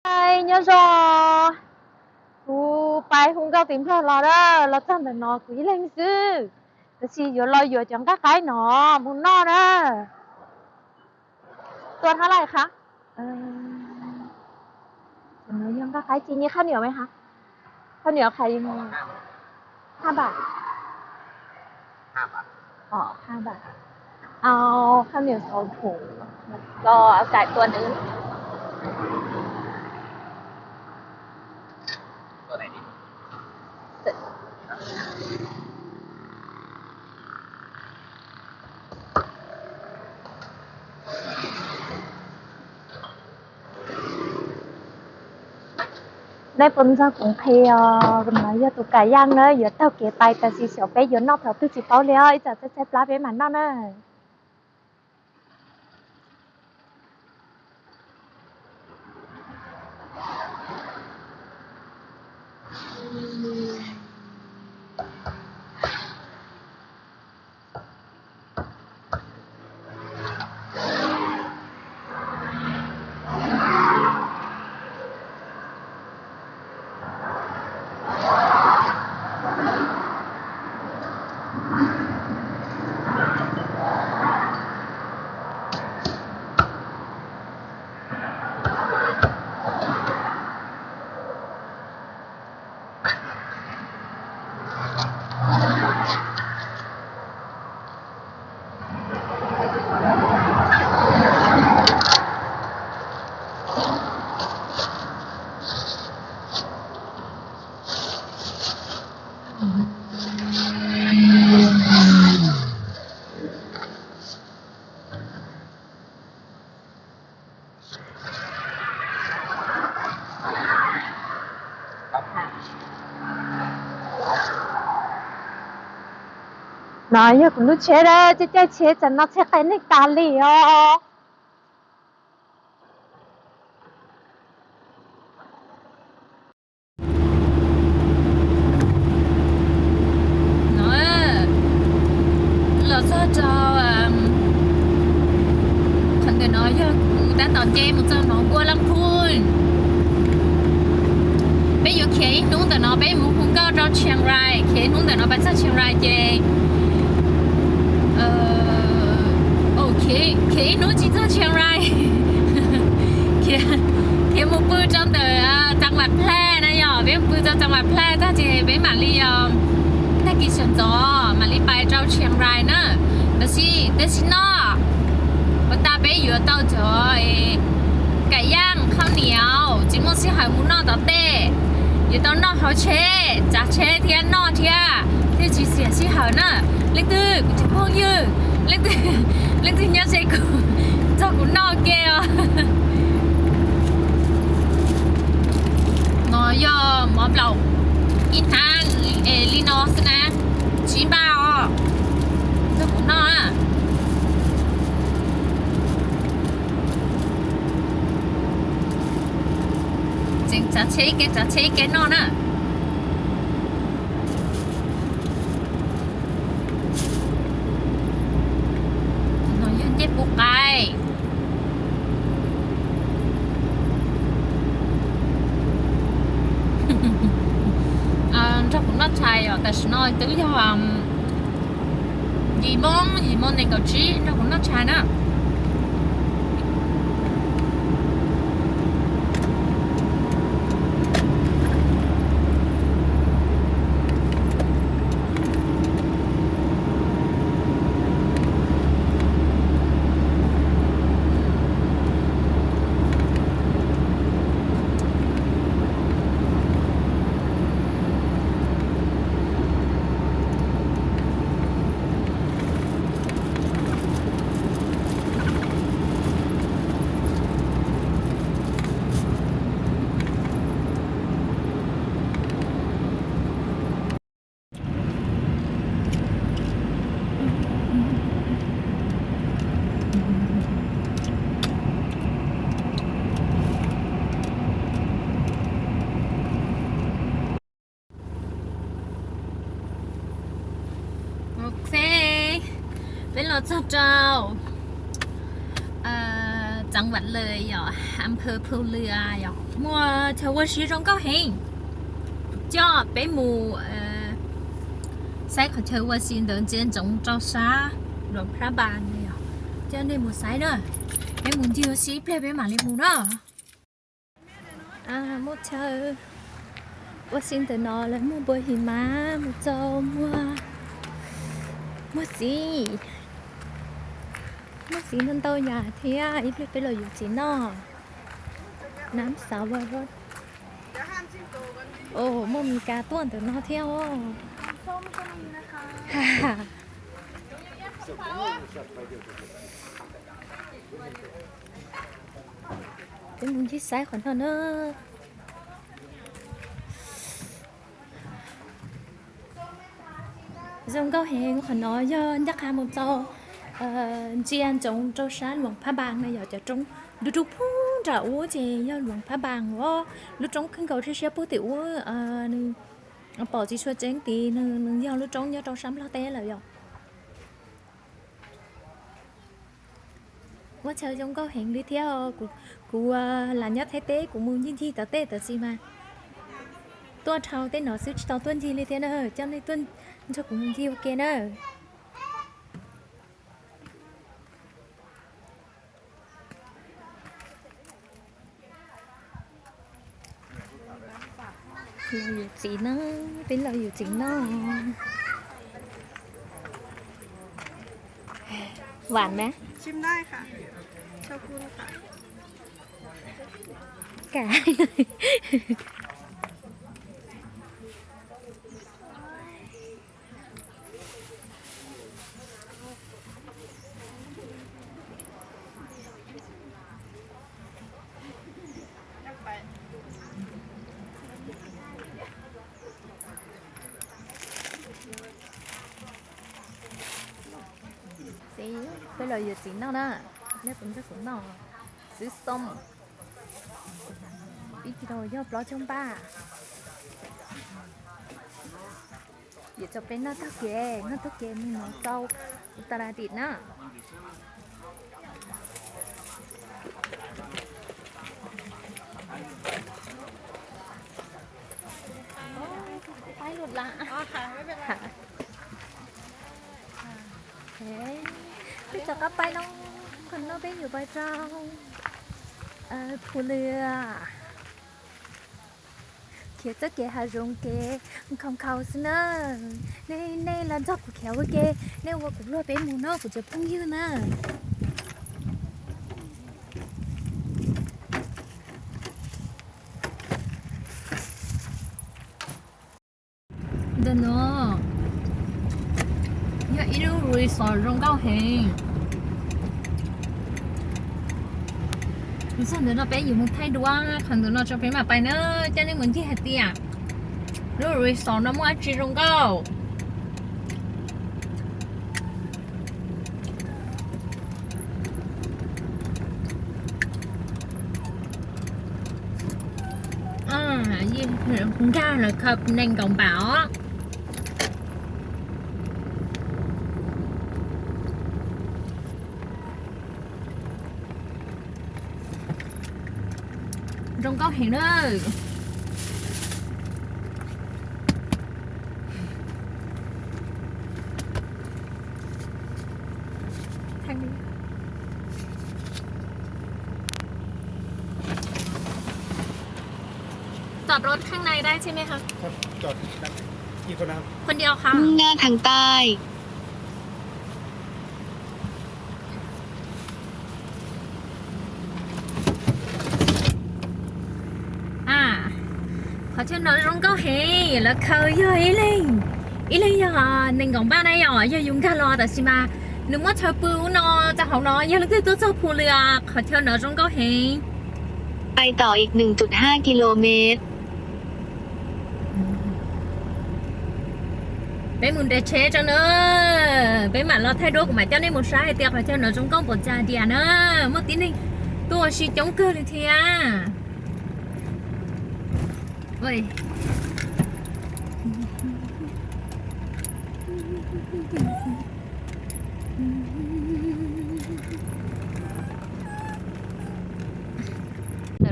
Nyob zoo, kuv pais hu nkauj tim Nplog los na, los txog ntawm no kuv ib leeg xwb, tab sis yuav los yuav cov nqaij qaib no mus noj na. Tua thab lais qhab? Yog nqaij qaib ces nyiaj khab niam me ha. Khab niam qhov ha ba. Ov, ha ba. Au, khab niam xauv thum. Los cais tua nws. Nej puas ntxog kuv qhia os, no yog tus kam yaj na, yuav taug kev pais tab sis xyov peb yuav noj thaum twg tsis paub li os, ib tsam txaij txaij plab peb mam noj na. No yog kuv lub tsheb, caij caij tsheb tsam no tsheb qe neeg tas li os. No, los txog rau, qhov ntawm no yog kuv tab tom nce mus txog Nov Npua Laj Phooj. Peb yuav khiav ib hnub ntawm no peb mus hu nkauj rau Chiang Rai, khiav ib hnub ntawm no peb txog Chiang Rai ces, khiav ib hnub tsis txog Chiang Rai, khiav mus pw rau ntawm Tsav Vam Plaj na yom, peb mus pw rau Tsav Vam Plaj tag ces peb mam li, tag kis sawv ntxov mam li pais rau Chiang Rai na. Tab sis tam sim no uas tas peb yuav tau cov kam yaj khaub niam tsis muaj sij hawm mus noj tom tej, yuav tau noj hauv tsheb, tsav tsheb thiab noj thiab, thiaj tsis xiam sij hawm na. Leej twg kuv cov phooj ywg, leej twg, leej twg nyob ze kuv, nrog kuv noj ke os. No yog mov nplaum ib hnab li no xwb na, tsib npaj os, nrog kuv noj. Tseem tsav tsheb ib ke, tsav tsheb ib ke noj na. No yog ncej puv qaib. Nrog kuv noj tshais os, tam sim no twb yog yim moo, yim moo nees nkaum tsib, nrog kuv noj tshais na. Ok, peb los txog rau Xeev Vam Lwm yom, Am Phu Lwm yom, muaj chaw ua si zoo nkauj heev. Coj peb mus saib qhov chaw ua si ntawd ntsia ntsoov rau sab Luam Phab Npas no yom. Coj nej mus saib na, peb mus ncig ua si ib pliag peb mam li mus na. Muaj chaw ua si ntawm no lawv muag npua his mas mus txog muag, muag txiv, muag txiv ntau ntau yam thiab. Ib pliag peb los yuav txiv noj. Nam xav ua, muaj Mes Kas tuaj ntawm no thiab os. Peb mus ncig saib qhov no na. Zoo nkauj heev. Qhov no yog ncaj qha mus txog, ntsia ntsoov rau sab Luam Phab Npas no yog cov roob du du puag nram ub ces yog Luam Phab Npas os. Lub roob kawg nkaus siab siab puag tim ub, nws pom tsis tshua tseeb tid, nws yog lub roob nyob rau sab Nplog teb lawm yom. Muaj chaw zoo nkauj heev li thiab. Kuv lam nyob Thaib teb kuv mus ncig ncig tom tej tam sim mas tuaj dhau tej no xwb tsis tau tuaj ncig li thiab na. Coj nej tuaj nrog kuv mus ncig ua ke na. Los yuav txiv no, peb los yuav txiv no. Hwam mas. Ka Txiv, peb los yuav txiv noj na. Nej puas nrog kuv noj? Xwb xom. Ib kis yog plaub caug npaj. Yuav tso peb noj taug kev, noj taug kev mus no tau Utaradis na. Peb rov qab pais no, qhov no peb yuav pais rau Phu Lwm. Khiav txoj kev hav zoov kev nkhaus nkhaus xwb na. Nej, nej los nrog kuv khiav ua ke, nej ua kuv luag peb mus no kuv cov phooj ywg na. Ntawm no yog ib lub resort zoo nkauj heev. Txog ntawm no peb yuav mus thaij duab, qhov ntawm no tso peb mam pais na. Coj nej mus ncig hais tias lub resort no muaj dab tsi zoo nkauj. Nkag lawv khaws nees nkaum npam os. Zoo nkauj heev na.จอดรถข้างในได้ใช่ไหมคะ ครับ จอด คนเดียวค่ะ มุ่งหน้าทางใต้ Qhov chaw no zoo nkauj heev, lawv khaws yog ib leeg, ib leeg yog nees nkaum npaj na yom, yog yus nkag los tab sis mas nws muab chaw pw ub no, txog hauv no yog leej twg tuaj txog Phu Lwm, qhov chaw no zoo nkauj heev. Pais tom ik nws tut ha kilomét. Peb mus nres tsheb tso na, peb mam los thaij duab kuv mam coj nej mus saib hais tias qhov chaw no zoo nkauj npaum cas tiag na. Muaj tib neeg tuaj ua si coob kawg li thiab.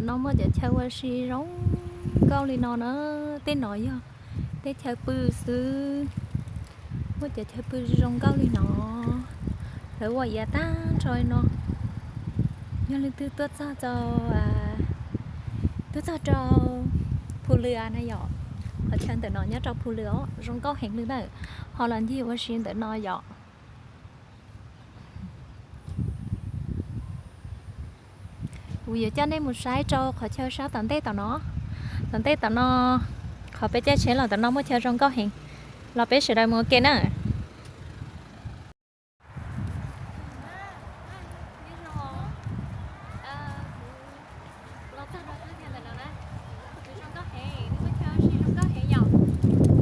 No muaj cov chaw ua si zoo nkauj li no na, tej no yog tej chaw pw xwb. Muaj cov chaw pw zoo nkauj li no, lawv ua iav tag nrho li no. Yog leej twg tuaj txog rau, tuaj txog rau Phu Lwm na yom, qhov chaw ntawm no nyob rau Phu Lwm os, zoo nkauj heev li ntawd. Ho los ncig ua si ntawm no yom. Kuv yuav coj nej mus saib rau qhov chaw sab tom ntej tom no. Tom ntej tom no, qhov peb caij tsheb los tom no muaj chaw zoo nkauj heev. Los peb sawv daws mus ua ke na. Kuv los txog rau qhov chaw ntawm no na, kuv zoo nkauj heev, muaj chaw ua si zoo nkauj heev yom.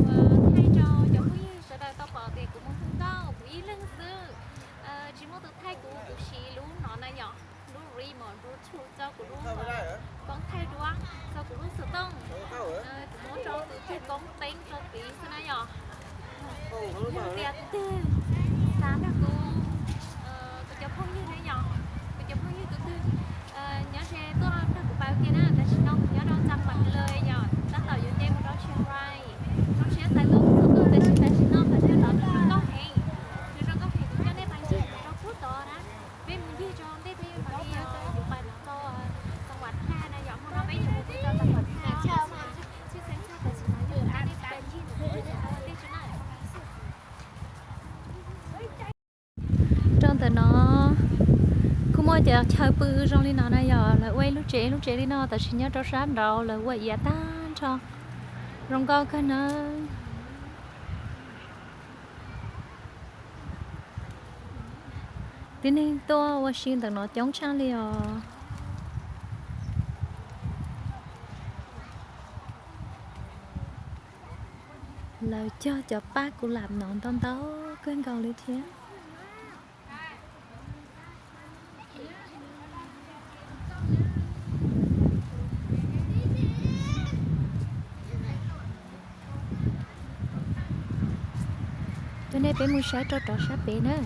Kuv thaij rau cov phooj ywg sawv daws tau pom tias kuv mus hu nkauj kuv ib leeg xwb, tsis muaj tus thaij kuv, kuv siv lub no na yom, lub remote Bluetooth txog kuv lub koob thaij duab, txog kuv lub xov tooj, kuv muab rau tus twg koob teeb rau tid xwb na yom. Yog tias tus twg xav nrog kuv, kuv cov phooj ywg na yom, kuv cov phooj ywg tus twg nyob ze tuaj nrog kuv pab ua ke na. Tam sim no kuv nyob rau Txav Vam Lawm yom, tab tom yuav nce mus rau Chiang Rai. Zoo siab txais tus txog tuaj, tab sis tam sim no qhov chaw tod nws zoo nkauj heev, nws zoo nkauj heev, kuv coj nej pais ncig mus rau puag tod na. Peb mus ncig rau ntej teb yeej mam li yuav pais rau Txav Vam Lawm na yom, hmo no peb yuav mus rau Txav Vam Lawm. Tshwj xeeb txog tam sim no yog coj nej pais ncig ntawm ntej tso na. Rau ntawm no kuj muaj cov chaw pw zoo li no na yom, lawv ua ib lub tsev ib lub tsev li no, tab sis nyob rau sab nraud lawv ua iav tag nrho, zoo nkauj kawg na. Tib neeg tuaj ua si ntawm no coob tshaj li os. Lawv cog cov paj kuv lam no ntau ntau kawg nkaus li thiab. Coj nej peb mus saib rau rov sab pem na.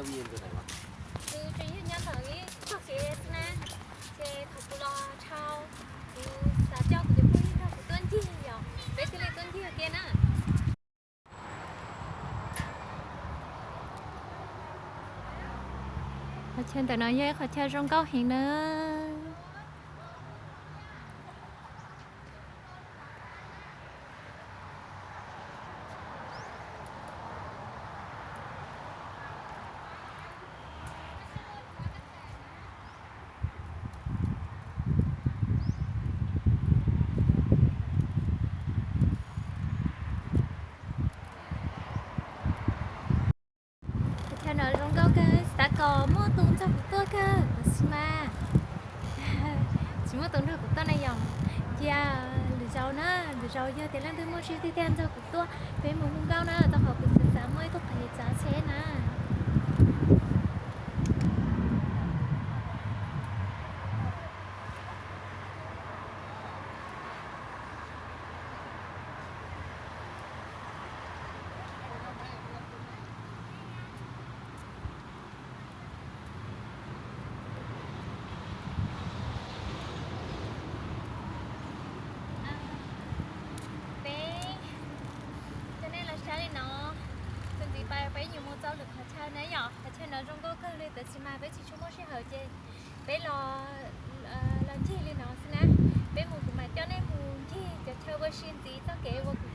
Nws tseem yog nyob ntawm ib txoj kev xwb na, ces thaum kuv los dhau, kuv xav coj kuv tus phooj ywg nrog kuv tuaj ncig yom, peb thiaj li tuaj ncig ua ke na. Qhov chaw ntawm no yog ib qhov chaw zoo nkauj heev na. Qhov chaw no zoo nkauj kawg, xav kom muaj tus nrog kuv tuaj kawg tab sis mas tsis muaj tus nrog kuv tuaj na yom. Cia lwm zaus na, lwm zaus yog tias leej twg muaj sij hawm tiag tiag nrog kuv tuaj peb mus hu nkauj na, rau qhov kuv xav muaj ib tug phooj ywg tsav tsheb na. Peb coj nej los saib li no, txuas ntxiv pais peb yuav mus txog lwm qhov chaw na yom. Qhov chaw no zoo nkauj kawg li tab sis mas peb tsis tshua muaj sij hawm ces peb los, los ncig li no xwb na. Peb mus kuv mam coj nej mus ncig cov chaw ua si ntxiv txoj kev uas kuv